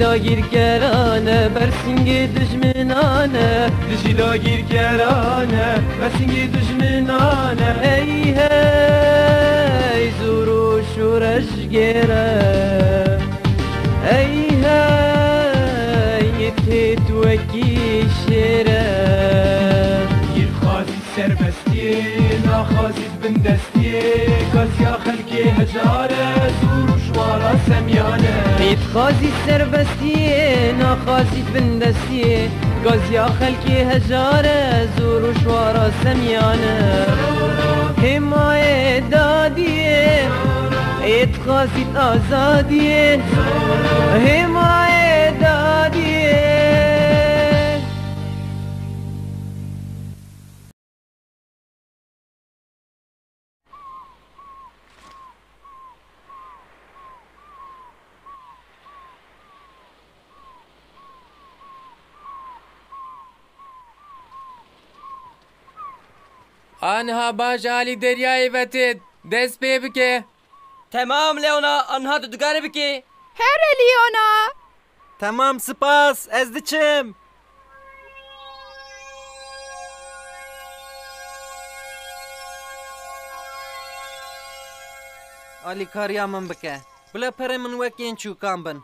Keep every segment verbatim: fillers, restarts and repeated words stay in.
Dagirkerane, bersingê dijminane. Dijî dagirkerane, bersingê dijminane. Ey hey, zor û şoreş gêre. Ey hey, yê têt wekî şêre. Yê dixwazî serbestiyê, naxwazî bindestiyê, gaziya xelkê hejar e, zor û şwara semyan e. Yê dixwazî serbestiyê, naxwazî bindestiyê, gaziya xelkê hejar e, zor û şwara semyan e. Hêmayê dadiyê, yê dixwazî azadiyê, hêmayê dadiyê. Aniha baş alî deryayê ve têt. Dest pê bike. Temam, Leona, aniha tu dikarî bikî. Here, Leona. Temam, spas, ez diçim. Alîkariya min bike. Bila perê min wek yên çûkan bin.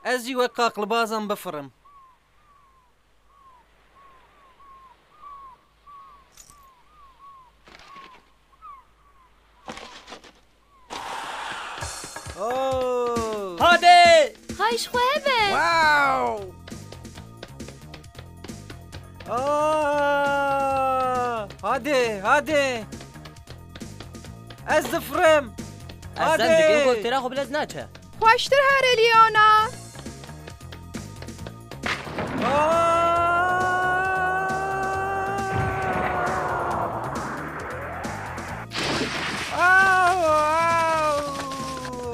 Ez jî wek qaqilbazan bifirim. Oh! Hadi! Hay ji xwe be! Wow! Ah! Hadi, hadi! Ez difirim! Ez Hadi! Zem dikim ku têra xwe bilez naçe. Xweştir here, Leona.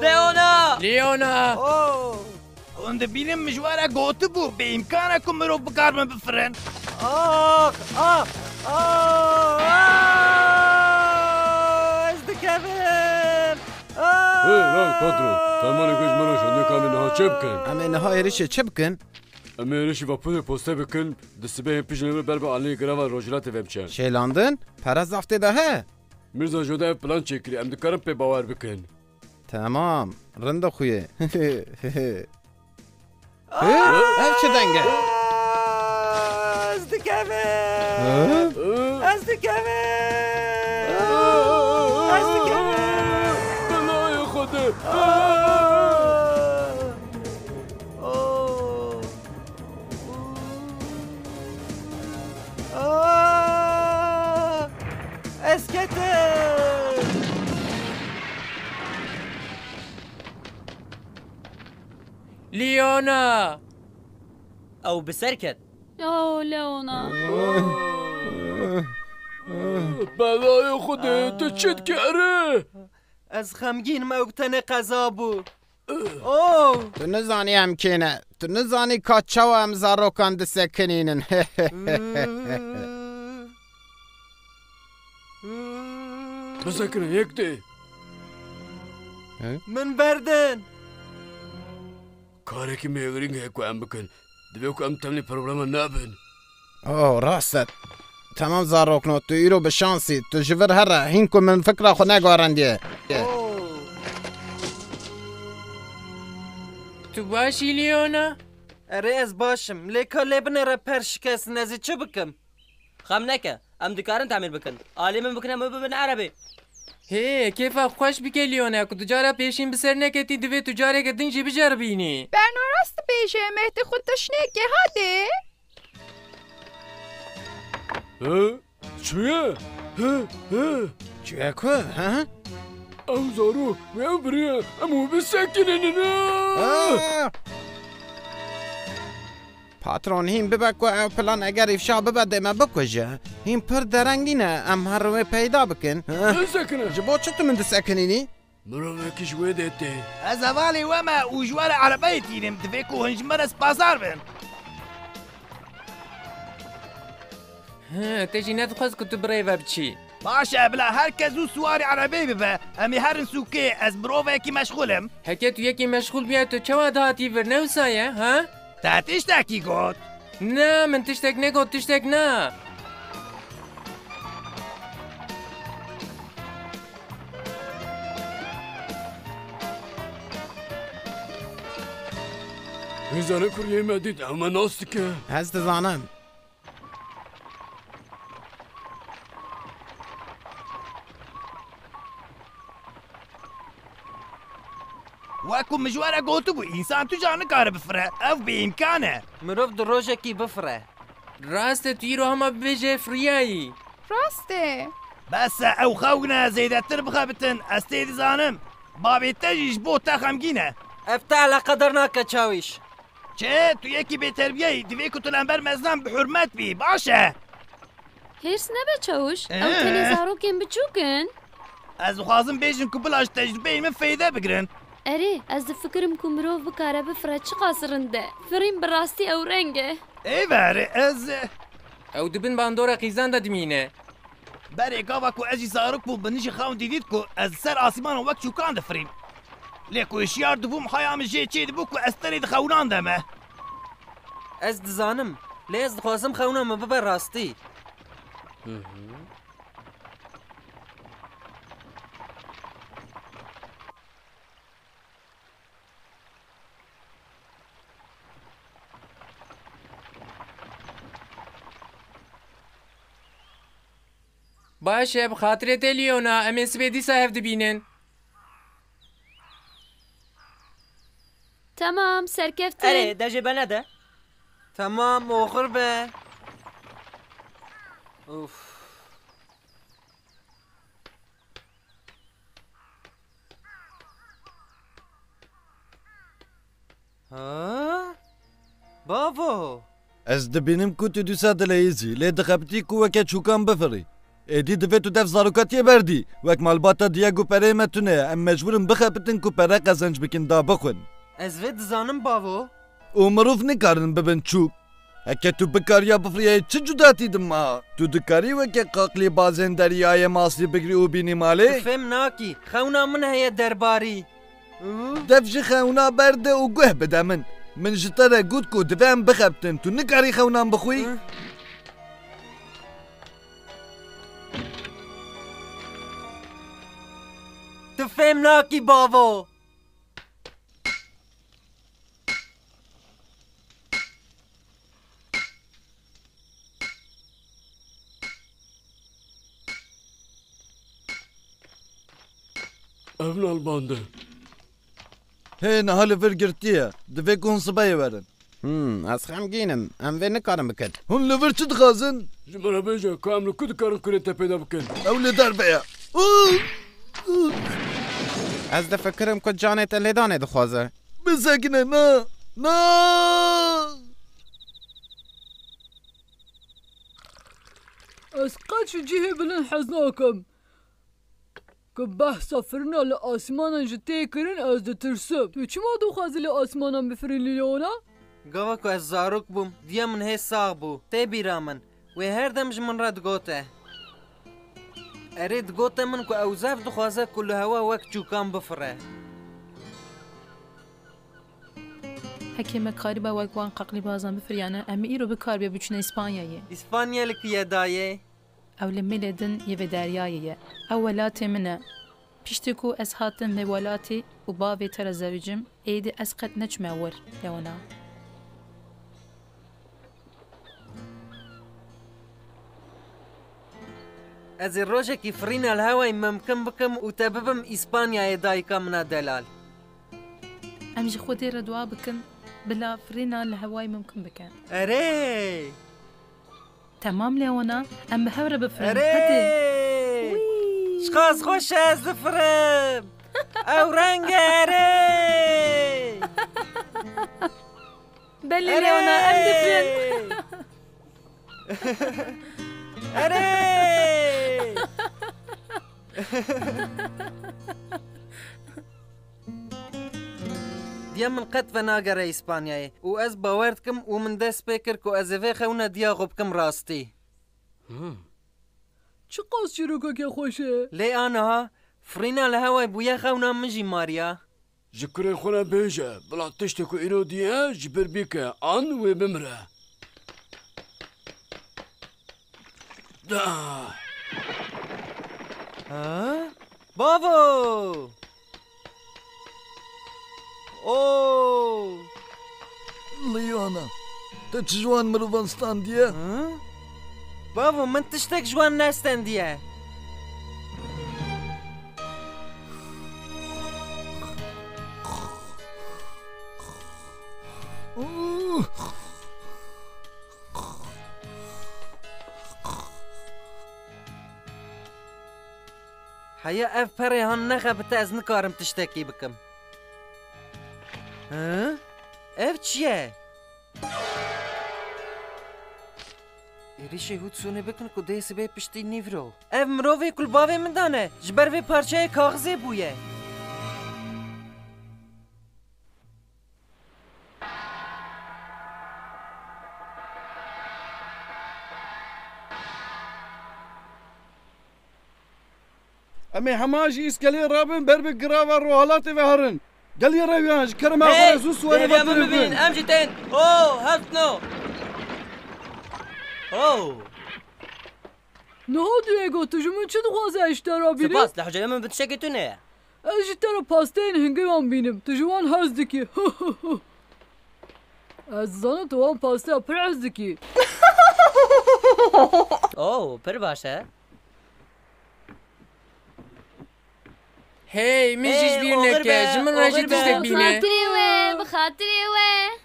Leona! Leona! Oh! Hûn dibînin min ji we re gotibû, bêîmkan e ku mirov bikar min bifirin. Ax! Ah! Ah! Ah! Ez dikevim! Hey, hey, patron, fermanê ku ji min re şandê, ka em ê niha çi bikin? Em ê niha êrişê çi bikin? Em ê êrişî vapûrê postê bikin, di sibê hên pişt jî ber bi aliyê greva rojhilatê ve biçe. Şêlandin? Pere zaf tê de he? Mirza Jode ev plan çêkirî, em dikarin pê bawer bikin. Temam, rind dixuye. Hı? Ev çi deng e? Ez dikevim. Hı? Ez dikevim. Ez dikevim. Belayê Xwedê. Oh. Ah! Ez ketim! Leona! Ew bi ser ket. Oh, Leona. Belayê Xwedê, tu çi dikarî? Ez xemgîn im, ew bi tenê qeza bû. Oh! Tu nizanî em kê ne. Tu nizanî ka çawa em zarokan disekinînin. Bisekine yek tê. He? Min berdin. Karekî mêvirîng heye ku em bikin. Divê ku em temlî problema nebin. Oh, rast e. Temam zarokno, tu îro bi şans î. Tu ji vir here, hîn ku min fikra xwe neguherendiye. Oh. Tu baş î, Leona? Erê, ez baş im. Lê ka lê binêre per şikestin, ez ê çi bikim? Xem neke. Em dikarin temîr bikin. Alî min bikin em ê bibin erebê. Hê, kêfa xwe xweş bike, Leona, ku tu cara pêşîn bi ser neketî, divê tu careke din jî biceribînî. Berno rast dibêje, Mehdî xwe tişnê ke, hadê. Hı? Çuye? Hı, hı. Çuye ku, hı? Ew zarok, wê ew biriye, em û bisekinînin. Ah! Patron, hîn bibe ku ew plan eger îfşa bibe dê me bikuje. Hîn pir dereng nîne, em herin wê peyda bikin. Bisekine. Ji bo çi tu min disekinînî? Mirovekî ji wê dê tê. Ez hevalê we me û ji we re erebeyê tînim. Divê ku hûn ji min re spasdar bin. Hi, te jî nedixwest ku tu bi rê ve biçî. Baş e, bila her kes zû siwarî erebeyê bibe. Em ê herin sûkê, ez mirovekî meşxûl im. Heke tu yekî meşxûl bûye, tu çawa dihatî vir, ne wisa ye, ha? Te tiştekî got? Na, min tiştek negot, tiştek na. Hêzane kuriyê me dît, ew me nas dike. Ez dizanim. Wek ku min ji we re gotibû, însan tu car nikare bifire. Ev bêîmkan e. Mirov di rojekî bifire. Rast e, tu îro hema bibêje firiyayî. Rast e. Bes e, ew xewna zêdetir bixebitin. Ez tê dizanim. Babê te jî ji bo te xemgîn e. Ev te eleqedar nake, çawîş. Çi? Tu yekî bêterbiyeyî. Divê ku tu li hember mezinan bi hurmet bî. Baş e. Hêrs nebe çawûş. Ew tenê Ee. zarokên biçûk in. Ez dixwazim bêjim ku bila ji tecrubeyê min feyde bigirin. Erê, ez difikirim ku mirov bikare bifire çiqas rind e. Firîn bi rastî ew reng e. Ê were, ez Ew di bin bandora qîzan de dimîne. Berê gava ku ez jî zarok bûm, min jî xewn dîdît ku ez li ser asîmana wek çûkan difirîm. Lê ku hişyar dibûm, haya min jê çê dibû ku ez tenê di xewnan de me. Ez dizanim, lê ez dixwazim xewna min bibe rastî. Baş e, bi xatirê te Leona, em ê sibê dîsa hev dibînin. Temam, serkeftin. Erê, de jê be nede. Temam, oxir be. Uf. Ha? Bavo! Ez dibînim ku tu dîsa dileyîzî, lê dixebitî ku weke çûkan bifirî. Êdî divê tu dev zarokatiyê berdî. Wek malbata Diego pereyê me tune ye, em mecbûr in bixebitin ku pere qezenc bikin da bixwin. Ez vê dizanim, bavo. Û mirov nikarin bibin çûk. Heke tu bikariya bifiriyayî, çi cudatî dima? Tu dikarî weke qaqlî bazên deryayê masî bigirî û bînî malê? Tu fêm nakî. Xewna min heye derbarî. Dev ji xewna berde û guh bide min. Min ji te re got ku divê em bixebitin. Tu nikarî xewnan bixwî? Hı. Tu fêm nakî, bavo. Ev nalband e. Hê, niha li vir girtiye. Divê ku hûn sibeyê werin. Hmm, ez xemgîn im. Em vê nikarin bikin. Hûn li vir çi dixwazin? Ji me re bêje, ka em li ku dikarin kurê te peyda bikin? Ew li derve ye. Ez difikirim ku canê te lêdanê dixwaze. Bisekine, na! Na! Ez qet ji cihê bilind hez nakim. Ku behsa firina li asmanan jî tê kirin, ez ditirsim. Tu çima dixwazî li asmanan bifirî, Leona? Gava ku ez zarok bûm, diya min hê sax bû. Tê bîra min. Wê her dem ji min re digote. Erê, digote min ku ew zef dixwaze ku li hewa wek çûkan bifire. Heke me karîba wek wan qaqlîbazan bifiriyane, em ê îro bikaribê biçûne Îspanyayê. Îspanya li ku ye dayê? Ew li mêlê din yê vê deryayê ye. Ew welatê min e. Piştî ku ez hatim vê welatê û bavê te re zewicim, êdî ez qet neçûme wir, Leona. Ez ê rojekî firîna li hewayî mimkin bikim û te bibim Îspanyayê, dayika min a delal. Em ji Xwedê re dua bikin, bila firîna li hewayî mimkin bike. Erê! Temam Leona, em bi hev re bifirin. Erê! Hadi. Wî! Çiqas xweş e, ez difirim. Ew reng e, erê! Belê Leona, em difirin. Erê! Diya min qet venagere Îspanyayê û ez bawer dikim û min dest pê kir ku ez ê vê xewna diya xwe bikim rastî. Hmm. Çiqas çîrokeke xweş e. Lê aniha firîna li hewayê bûye, xewna min jî mariya. Ji kurê xwe re bêje, bila tiştê ku îro dî ye, ji bîr bike, an wê bimire. Da. Ha? Bavo! Oo! Liyana, te çi ji wan mirovan standiye? Hı? Bavo, min tiştek ji wan nestendiye. Heya ev perê han nexebite, ez nikarim tiştekî bikim. Hı? Ev çi ye? Êrişê Hudsonê bikin ku dê sibe piştî nîvro. Ev mirovê ku li bavê min de ne, ji ber vê parçeyê kaxizê bûye. Em ê hema ji îskelê rabin ber bi girava rohalatê ve herin. Gelî rewiyan, ji kerema xwe re zû siwarê ve bibin. Em jî tên. Oh, help no. Oh. Niha Diego, tu ji min çi dixwaze ez ji te re bînim? Spas, li hicê min bi tiştekî tune ye. Ez ji te re pasteyên hingiyan bînim. Tu ji wan hez dikî. Ez dizanim tu wan pasteya pir hez dikî. Oh, pir baş e. Hey, min jî ji bîr neke, ji min re jî tiştek bîne. Bi xatirê we, bi xatirê we.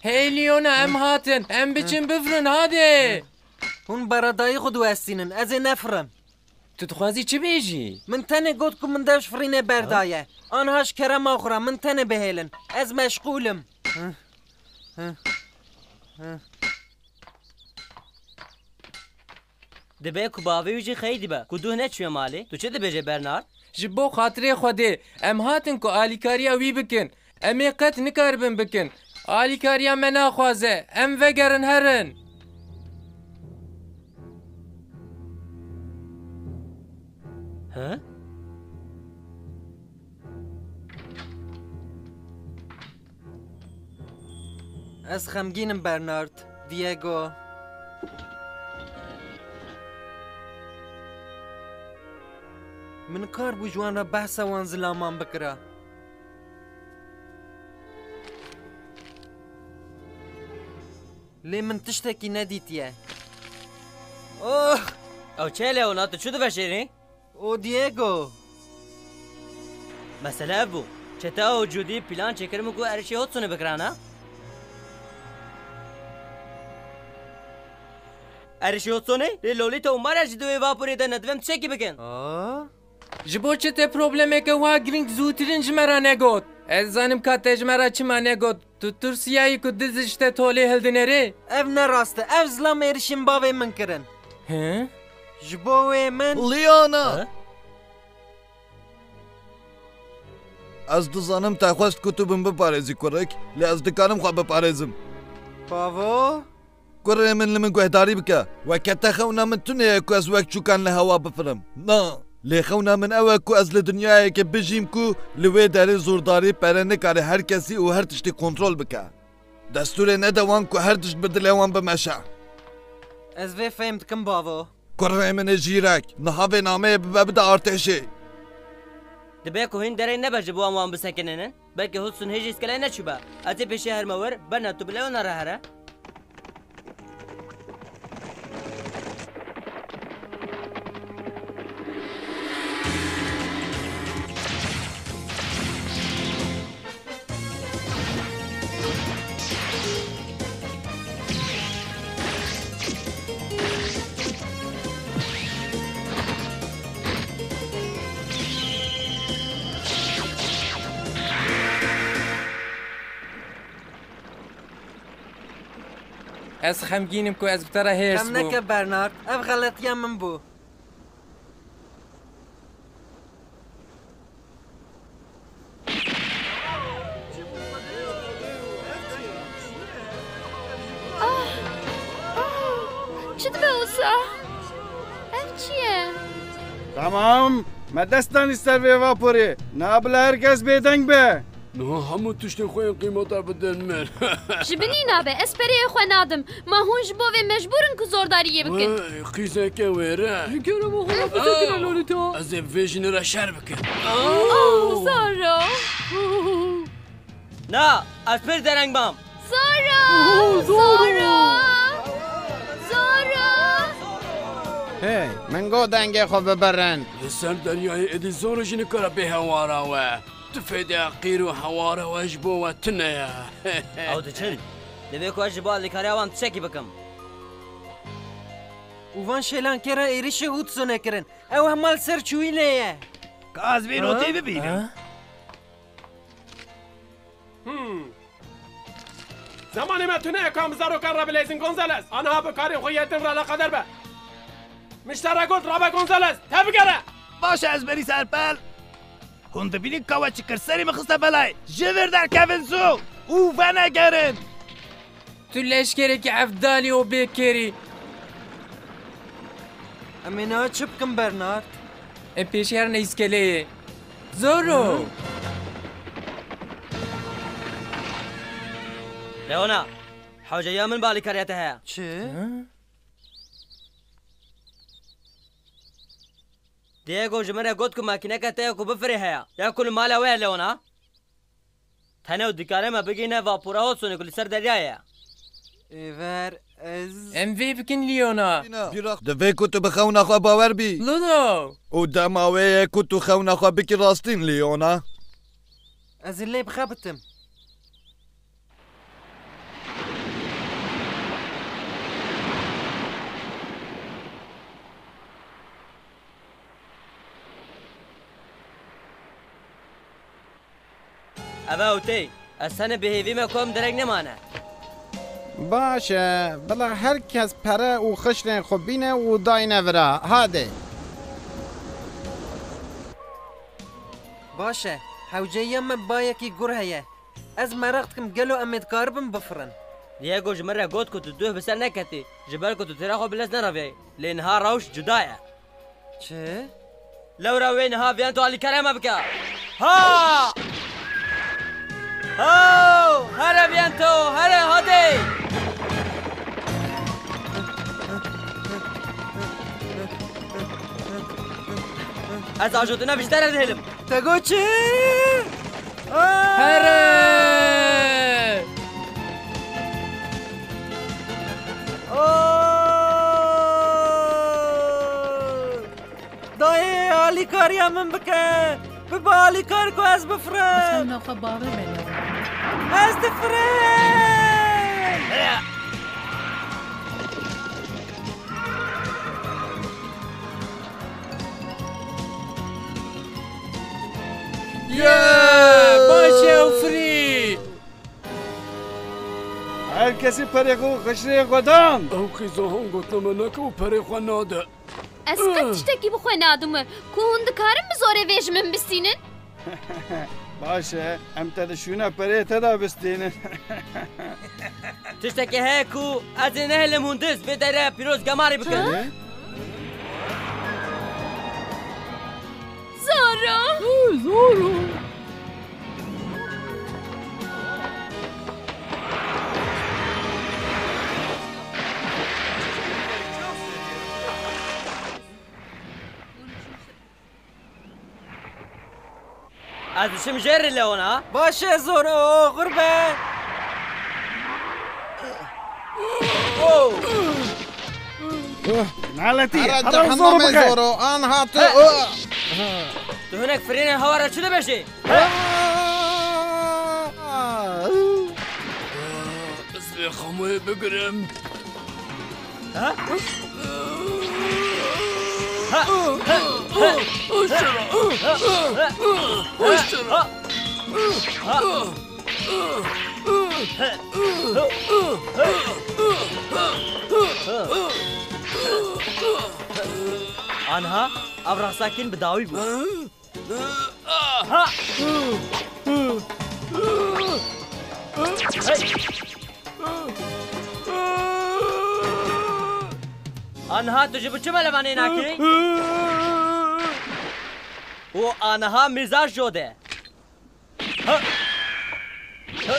Hey Leona, em hatin. Em biçin bifirin, hadi. Hûn beredayî xwe diwestînin, ez ê nefirim. Tu dixwazî çi bêjî? Min tenê got ku min dev ji firînê berdaye. Aniha ji kerema xwe re min tenê bihêlin. Ez meşgûl im. Dibe ku bavê wî jî xeyîdî be, ku duh neçûye malê. Tu çi dibêje, Bernard? Ji bo xatirê Xwedê, em hatin ku alîkariya wî bikin. Em ê qet nikaribin bikin. Alîkariya me naxwaze. Em vegerin herin. He? Ez xemgîn im, Bernard. Diego. Min kar bû ji wan re behsa wan zilaman bikira. Lê min tiştekî nedîtiye. Oh! Ew çi ye Leona, tu çi diveşêrî? O Diego. Mesele ev bû. Çete û Judy plan çêkiribûn ku êrişî Hudsonê bikirana. Êrişî Hudsonê? Lê Lolita û Maria jî di wê vaporê de ne, divê em tiştekî bikin. Aa? Ji bo çi te problemeke wiha girîng zûtirin ji me re negot? Ez zanim ka te ji me re çima negot. Tu tirsiyayî ku dizî ji te tolê hildinere? Ev ne rast e. Ev zilam êrişî min bavê min kirin. He? Ji bo wê min Liana! He? Ez dizanim te xwest ku tu min biparêzî, kurik, lê ez dikarim xwe biparêzim. Bavo? Kurê min, li min guhdarî bike. Weke te xewna min tune ye ku ez wek çûkan li hewa bifirim. Na. Lê xewna min ew e ku ez li dinyayeke bijîm ku li wê derê zordarî pere nikare her kesî û her tiştî kontrol bike. Destûrê nede wan ku her tişt bi dilê wan bimeşe. Ez vê fehm dikim, bavo. Kurê min ê zîrek, niha vê nameyê bibe bide artêşê. Dibe ku hîn derê nebe ji bo em wan bisekinînin. Belkî Hudson hê jî îskeleyê neçûbe. Ez ê pêşiya herime wir, Bernard, tu bi Leona re here. Ez xemgîn im ku ez bi te re hêrs bûm. Xem neke Bernard, ev xeletiya min bû. Ah! Ah! Çi dibe wisa? Ev çi ye? Tamam, me dest danî ser vê vaporê. Niha bila her kes bêdeng be. Niha hemû tiştên xwe yên qîmeta bidin min. Ji binî nabe, ez pereyê xwe nadim. Ma hûn ji bo vê mecbûr in ku zordariyê bikin? Wey, qîzeke wêre. Ji kerema xwe re bisekine, Lolita. Ez ê bi vê jinê re şer bikim. Oh, Zoro. Na, ez pir dereng mam. Zoro! Oh, Zoro! Zoro! Zoro! Hey, min got dengê xwe bibirin. Li ser deryayê êdî Zoro jî nikare bê hewara we. Tu fêdê qîr û hewara we ji bo we tune ye. Ew diçin. Divê ku ez ji bo alîkariya wan tiştekî bikim. Û van şêlankê re êrîşê Hudsonê kirin. Ew hema li ser çûyînê ye. Ka ez vê noteyê bibînim. Ha? Hmm. Zemanê me tune ye, ka em bi zarokan re bileyzin, Gonzales. Aniha bi karên xwe yê din re eleqedar be. Min ji te re got, rabe, Gonzales, tevgere! Baş e, ez berî serpel. Hûn dibînin ka we çi kir? Serê min xiste belayê. Ji vir derkevin zû û venegerin. Tu leşkerekî efdalî û bêkêrî. Em ê niha çi bikin, Bernard? Em pêşî herin îskeleyê. Zoro! Hı? Leona, hewceya min bi alîkariya te heye. Çi? Hı? Diego ji min re got ku makîneke te ye ku bifirê heye. Ya ku li mala we ye, Leona. Tenê û dikare me bigihîne vapora Hudsonê ku li ser deryayê ye. Êver ez... Em vê bikin, Leona. Divê ku tu bi xewna xwe bawer bî. Ludo! Û dema wê ye ku tu xewna xwe bikî rastîn, Leona. Ez ê lê bixebitim. Ev e otê. Ez tenê bi hêvî me ku em dereng nemane. Baş e, bila her kes pere û xiştên xwe bîne û dayne vira. Hade. Baş e, hewceyiya me bayekî gur heye. Ez meraq dikim gelo em ê dikaribin bifirin. Diego ji min re got ku tu duh bi ser neketî, ji ber ku tu têra xwe bi lez nereviyayî. Lê niha rewş cuda ye. Çi? Lewra wê niha Viento alîkariya me bike. Ha! Ho! Here Viento, here, hadi! Ez ajotina bi ji te re dihêlim. Te got çi? Here! Dayê, alîkariya min bike. Bibe alîkar ku ez bifirim. Bi xewna xwe bawer be, Leona. Ez difirim. Yeah! Baş e, ew firî! Her kesî perê xwe û xişrê xwe dan. Ew qîza han gotina me neke û perê xwe nade. Ez qet tiştekî bi xwe nadim we. Ku hûn dikarin bi zorê vê ji min bistînin? Baş e, em te di şûna perê te de bistînin. Tiştekê heye ku ez ê nehêlim hûn diz vê dere pîroz gemarî bikin. Çi? Zoro! Hey, Zoro! Ez diçim jêr, Leona. Baş e, Zoro, oxir be. Oh! Naletî, Here, hera Zoro cehennamê bike. Zoro, an hati. He. Oh! Tu hinek firênên hewa re çi dibêjî? He. Ah! Ez vê xemoyê bigirim. Ha? Ha? Anha, ev rexsa kin bi dawî bû. Ha! Hey! Anha, tu ji bo çi me levanê nakî? Û anha Mîrza Jode. Ha! Ha!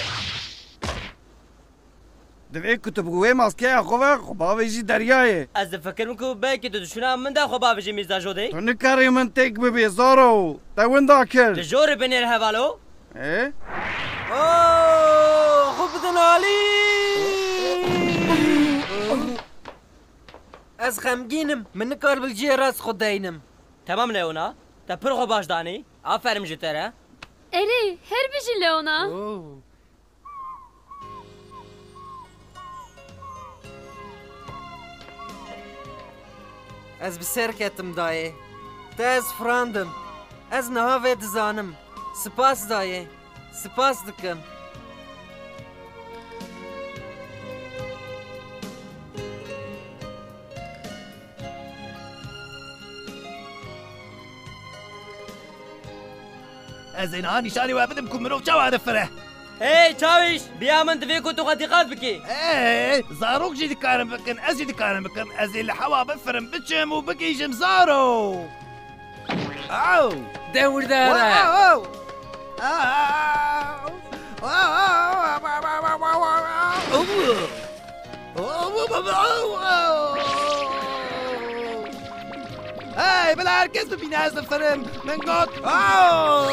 Divê ku tu bi wê maskeya xwe ve xwe bavêjî deryayê. Ez difikirim ku belkî tu di şûna min de xwe bavêjî Mîrza Jodê. Tu nikarî min têk bibî, Zaro. Te winda kir. Tu jor binêr hevalo. Ê? Oh, xwe bidin alî. Ez xemgîn im. Min nikar bi cihê rast xwe deynim. Temam Leona. Te pir xwe baş danî. Aferim ji te re. Erê, her bijî Leona. Oh. Ez bi ser ketim dayê. Te ez firandim. Ez niha vê dizanim. Spas dayê. Spas dikim. Ez ê niha nîşanî we bidim ku mirov çawa difire. Hey çawîş, biya min divê ku tu xwe dîqat bikî. Ê, zarok jî dikarin bikin, ez jî dikarim bikim. Ez ê li hewa bifirim, biçim û bigihîjim zaro. Aw! De wirdar e. Wow! Aw! Hey, bila her kes bibîne ez difirim. Min got. Aw!